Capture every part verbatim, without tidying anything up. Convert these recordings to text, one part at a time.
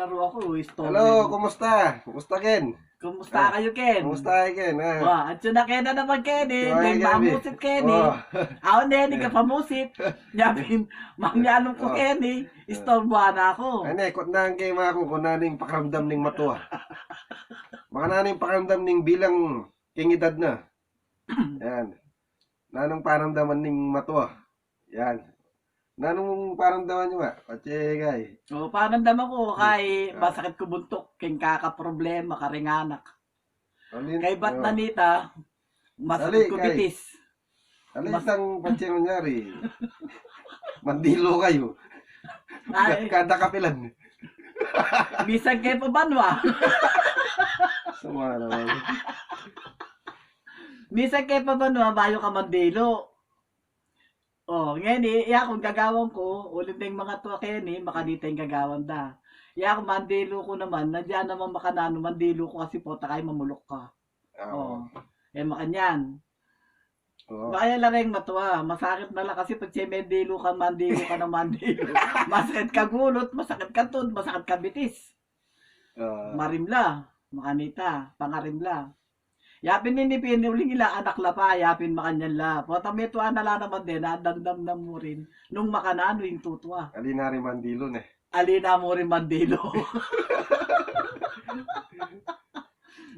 Laro ako, istorbo. Hello, kumusta? Kumusta, Ken? Kumusta kayu, Ken? Kumusta kayu, Ken? Ah. Wa, atsu na kena naman, Ken, e. Atsu na kena, e. Mamusit, Ken, e. Oh. Awan, e, di ka pamusit. Yapin, mamialung ku, Ken, e. Istorbo na ku. Ay, ne, kutnan ke, maku, kung nanu ing pakiramdam ning matua. Makananu ing pakiramdam ning bilang king edad na. Yan. Nanung pakiramdaman ning matua? Yan. Nanung pakiramdaman yu, ma? Patse kay. O, pakiramdaman ku, kay masakit ku buntuk, king kakaproblema, karing anak. Kaybat na nita, masakit ku bitis. Alin itang patse mangyari? Mandilu kayu. Ay. Kada kapilan. Misan ke pa banua. Sama naman. Misan ke pa banua, bayu ka mandilu. O, ngeni, iya kung gagawan ku, uling deng mangatua keni, makanita ing gagawan da. Iya kung mandilu ku naman, na diyan naman makananu mandilu ku kasi pota kay mamuluk ka. Ah, o. E, makanyan. O. Makaya la reng matua, masakit na la kasi patse mendilu ka, mandilu ka na mandilu. Masakit ka gulut, masakit ka tud, masakit ka bitis. Ah. Marimla, makanita, pangarimla. Yapin ini pin, uling ila anak la pa, yapin makanyan la. Pota metua na la naman din, adamdam na mu rin. Nung makananu ing tutua. Alin na rin mandilu, ne? Alin na mu rin mandilu.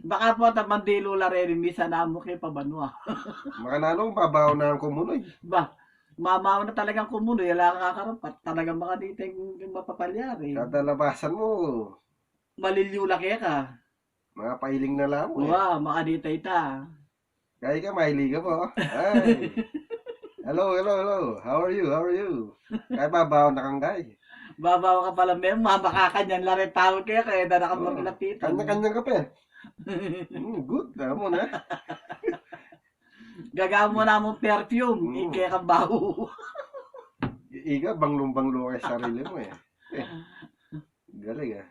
Baka pota mandilu la rin, misan na mu ke pa banua. Makananu, babaw na ang kumunoy. Ba, mamaw na talagang kumunoy, ala ka kakarapat. Talagang makanita ing mapapalyari. Kada labasan mu. Malilyu la keka. Mapailing na la mu, e. Wa, makanita ita. Kay ka, maili ka pa, o. Ay. Hello, hello, hello. How are you? How are you? Kay babaw na kang kay. Babaw ka pala, me, mamakanyan la rin tau ke, kaya da na ka maglapitan. Kanya-kanya ka pa, e. Mm, good, amu na. Gagawan mu na mung perfume, ike kang baho. Ika, banglung-banglu ka sarili mu, e. E, galing, a.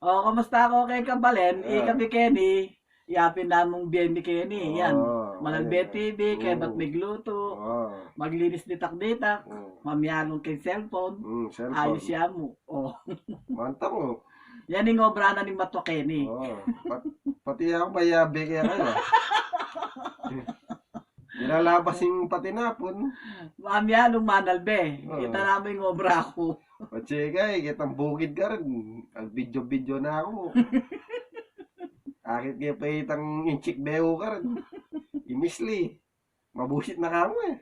O, kumusta ko keng kabalen? E, kami keni, yapin namung bie mi keni, yan. O, Manalbe T V, kaybat miglutu, maglinis ditak-ditak, mamialung keng cellphone. Mm, cellphone. Ayus ya mu. O. Mantap mu. Yan ing obra na ning matua keni. O, pat-, pati aku mayabe kaya kayu, a. Nilalabas ing patinapun. Mamialung manalbe. O. Kita namu ing obra ku. Patse kay, kitang bukid ka rin. Ag-video-video na aku. Akit ke pa itang inchik behu ka rin. Imisli. Mabusit na ka mu, e.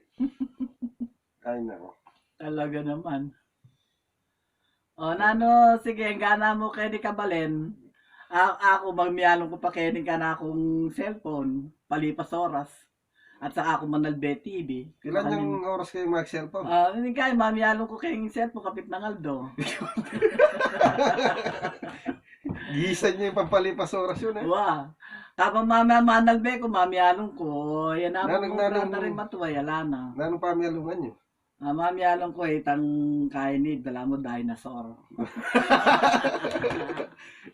Ay, nako. Talaga naman. O, nanu, sige, anggana mu keni kabalen. A-, aku, mamialung ku pa keni kanakung cellphone, palipas oras. At saka aku manalbe T V. Ilan yang oras kayu mag-cellphone? A, ini kay, mamialung ku keng cellphone, kapit nang aldo. Gisan yu ing pampalipas oras yun, e. Wa. Kapag mama-, manalbe ku, mamialung ku. Yan na, nanung, nanung, nanung matua, ala na. Nanung pamialungan yu? A, mamialung ku, e, itang kain ni, dala mu dinosaur.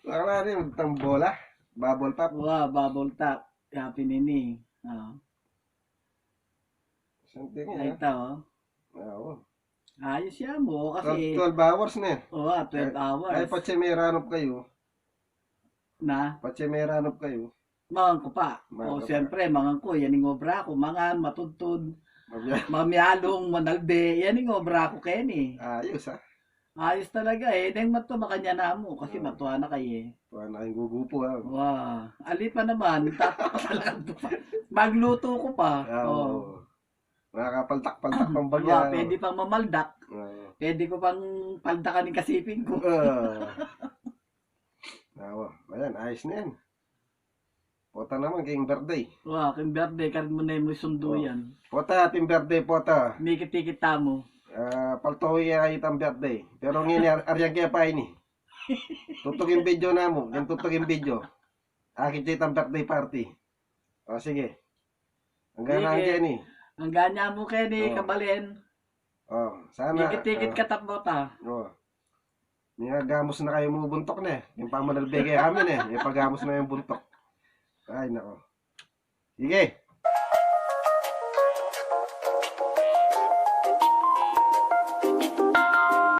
Wala rin, itang bola. Bubble pop. Wa, bubble top. Yapin ini. A. Something, ay, e. Ita, o. A, o. Ayus ya mu, kasi twelve, twelve hours na, e. O, a, twelve hours. Ay, patse meranup kayu. Na? Patse meranup kayu. Mangan ku pa. Mangan ku pa. O, siyempre, mangan ku. Yan ing obra ku. Mangan, matudtud, mamialung, manalbe. Yan ing obra ku keni. Ayus, a. Ayus talaga, e. Deng matua, makanyan na mu. Kasi matua na kayu, e. Matua na kayung gugupu, a. Wa. Ali pa naman, tatak talaga pa. Maglutu ku pa. A, o. Makakapaltak-paltak pang bagya. Wa, pwede pang mamaldak. A. Pwede ku pang paldakan ing kasiping ku. A. Awa, ayan, ayus na yan. Pota naman, keng birthday. Wa, keng birthday, karin mu ne mu isundu yan. Pota, ating birthday, pota. Mikit-ikit tamu. A, paltuwi ya itang birthday. Pero ngeni, ar-, aryan ke pa ini. Tutukin video namu, keng tutukin video. Akit ya itang birthday party. O, sige. Angga na keni. Angga na mu keni, kabalen. O, sana. Ikit-ikit ka tapota. O. Miyagamus na kayu mu buntuk ne. Ing pamanalbe ke kami ne. Miyagamus na ing buntuk. Ay, nako. Sige.